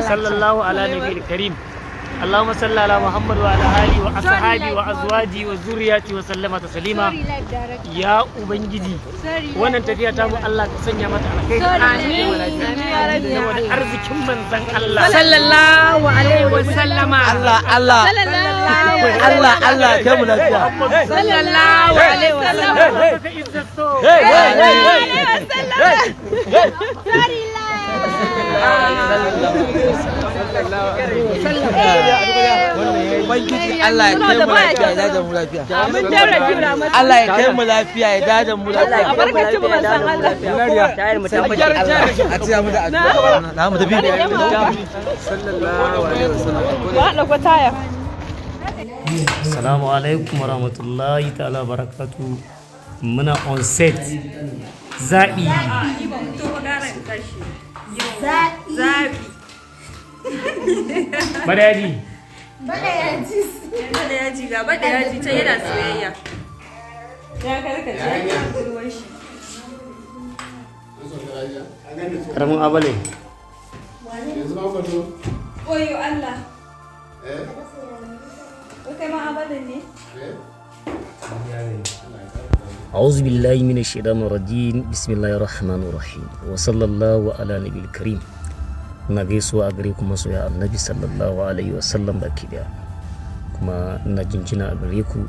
Sallallahu ala nabiyil karim. اللهم صل على محمد وعلى اله واصحابه وازواجه وذرياته وسلم تسليما. Ya Ubangiji, wannan tafiya ta mu, Allah ka sanya mata alkhairi. Amin. Saboda arzikin Manzon Allah. Sallallahu alaihi wa sallama. Allah, Allah, Allah, Allah kai mu lafiya. Sallallahu alaihi wa sallama. Hey, hey, hey, hey, hey. Ubangiji Allah ya kai mu lafiya, ya dada mu lafiya. Amin daraja. Allah ya kai mu lafiya, ya dada mu lafiya. Albarkacin Manzon Allah. Tayar mu ta fashe. A tsaya mu da addu'a. Na mu tafi. Sallallahu alaihi wasallam. Ba ɗauko taya. Assalamu alaikum warahmatullahi ta'ala barakatu. Muna on set. Zaɓi. Zabi. Badaji. Bada yaji, ga bada yaji can yana soyayya. Ya karkace ruwan shi. Karamin abale. Oyo Allah. Ko kai ma abadan ne? أعوذ بالله من الشيطان الرجيم، بسم الله الرحمن الرحيم، وصلى الله على نبي الكريم. Ina gaisuwa a gare ku masoya Annabi sallallahu alaihi wasallam baki daya, kuma ina jinjina a gare ku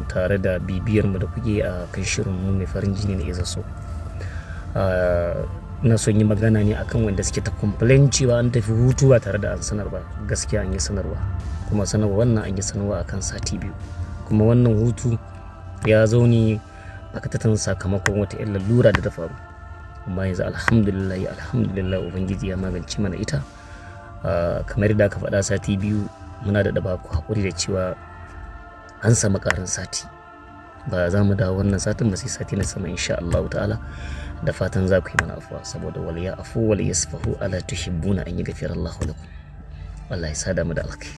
tare da bibiyar mu da kuke a kan shirin mu mai farin jini na Iza So. Ina son yi magana ne akan wanda suke ta complain cewa an tafi hutu ba tare da an sanar ba. Gaskiya an yi sanarwa, kuma sanarwa wannan an yi sanarwa akan sati 2, kuma wannan hutu ya zo ne bakatatan sakamakon wata 'yan lalura da ta faru. Amma yanzu alhamdulillah, alhamdulillah, Ubangiji ya magance mana ita. Kamar da aka faɗa sati 2, muna da ba ku haƙuri da cewa an samu ƙarin sati. Ba za mu dawo wannan satin ba sai sati na sama insha Allah ta'ala. Da fatan za ku yi mana afuwa, saboda wal ya'fu wal yasfahu ala tuhibbuna an yaghfira Allahu lakum. Allah ya sada mu da alkhairi.